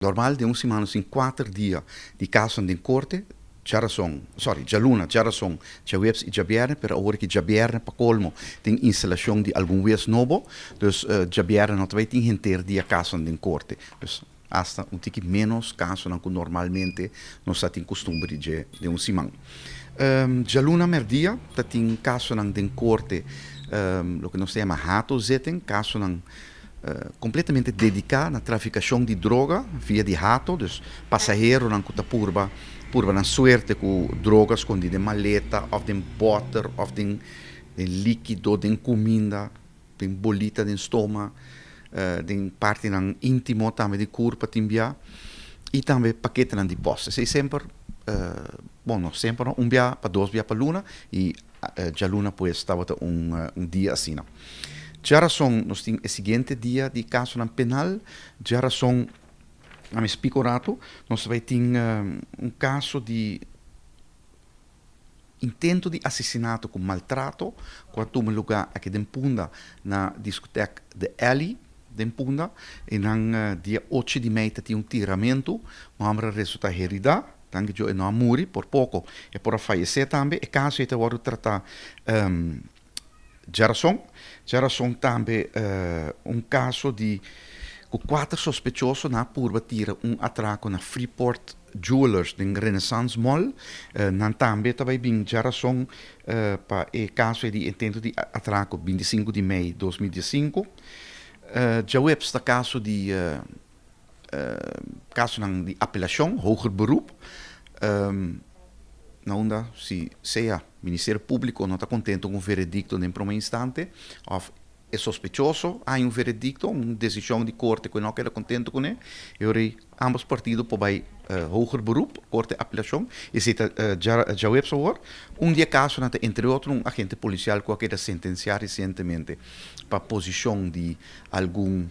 Normal den un siman nos tin kuater dia di kasonan den korte, djarason, sorry, djaluna, djarason, djaweps i djabièrnè, pero awor ki djabièrnè pa kolmo tin instalashon di algun wes nobo, dus djabièrnè no ta bai tin henter dia kasonan den korte. Dus hasta un tiki ménos kasonan ku normalmente nos sa tin kustumber di dje den un siman. Djaluna mèrdia ta tin kasonan den korte, loke nos ta yama hato-zitting, kasonan kompletamente dediká na trafikashon di droga via di hato, dus pasaheronan ku ta purba purba nan suerte ku droga skondí den maleta òf den bòter òf den líkido, den kuminda, den bolita den stoma, den partinan íntimo tambe di kurpa tin bia i tambe paketenan di pòst. Esei semper, bon no semper no, un bia pa dos bia pa luna i djaluna pues tabata un dia asina. Djarason nos tin e siguiente dia di kasonan penal. Djarason a mi spika un ratu nos ta bai tin un kaso di intento di asesinato ku maltrato ku a tuma lugá aki den Punda na diskotek The Alley den Punda. Einan dia ocho di mei ta tin un tiramentu. Un hòmber a resultá heridá. Danki Dios e no a muri, por poko e por a fayesé tambe. E kaso ei ta wòrdu tratá Djarason. Djarason tambe un kaso di ku kuater sospechoso nan a purba tira un atrako na Freeport Jewelers den Renaissance Mall. Nan tambe ta bai bin djarason pa e kaso ei di intento di atrako 25 di mei 2015. Djaweps ta kaso di Kasonan di apelashon, hoger beroep, na unda si sea Ministerio Públiko no ta kontento ku un veredikto den promé instante òf e sospechoso haña un veredikto, un desishon di korte ku e no keda kontento kuné, e ora ei ámbos partido por bai hoger beroep, korte apelashon. Esei ta djaweps awor. Un di e kasonan ta entre otro un agente polisial ku a keda sentensiá resientemente pa posishon di algun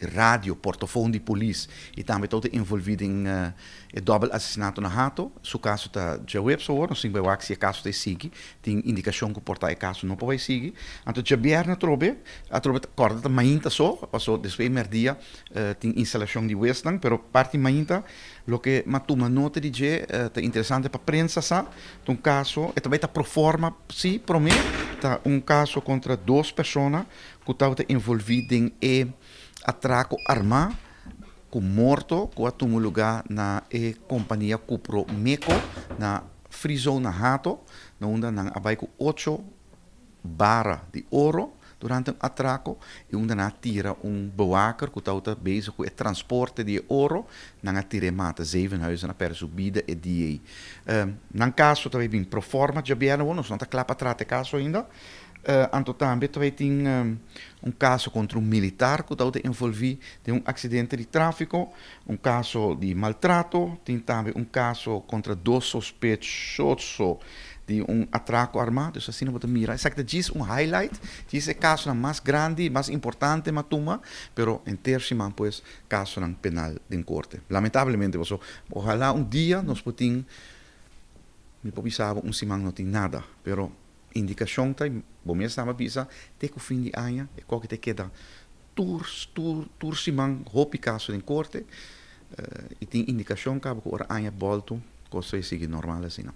radio, portofon di polis y tambe ta envolvi den e dobbel asesinato na Hato. Su caso ta djaweps awor, nos tin bay wak si e caso ta e sigui. Tin indicacion cu por ta e caso no por bay sigui. Anto djabierne atrobe, atrobe ta corda ta mainta so, paso despues e merdia tin instalacion di huesnan, pero parti mainta loke m'a tuma nota di dje ta interesante pa prensa sa, ta un caso, e ta bay ta pro forma si, prome ta un caso contra dos persona ku tabata envolví den e atrako armá ku morto ku a tuma lugá na e kompania Cupro Meco na Free Zone na Hato, na unda nan a bai ku ocho bara di oro durante un atrako i unda nan a tira un bewaker ku tabata bezig ku e transporte di e oro, nan a tir'é mata. Zevenhuizen a pèrdè su bida e dia ei. Nan kaso ta bai bin pro forma djabièrnè awor, nos no ta kla pa trata e kaso ainda. Anto tambe ta bay tin un caso contra un militar cu tabata envolvi den un accidente di trafico, un caso di maltrato, tin tambe un caso contra dos sospechoso di un atraco arma. Dus asina bo ta mira, esaki ta djis un highlight, djis e casonan mas grandi, mas importante m'a tuma, pero henter siman pues casonan penal den corte. Lamentablemente paso ohala un dia nos por tin, mi por bisa bo un siman no tin nada, pero Indikashon ta, bo mes taba bisa, te ku fin di aña e koki ta keda tur tur tur siman hopi kaso den korte i tin indikashon kaba ku ora aña bòltu kos ta sigui normal asina.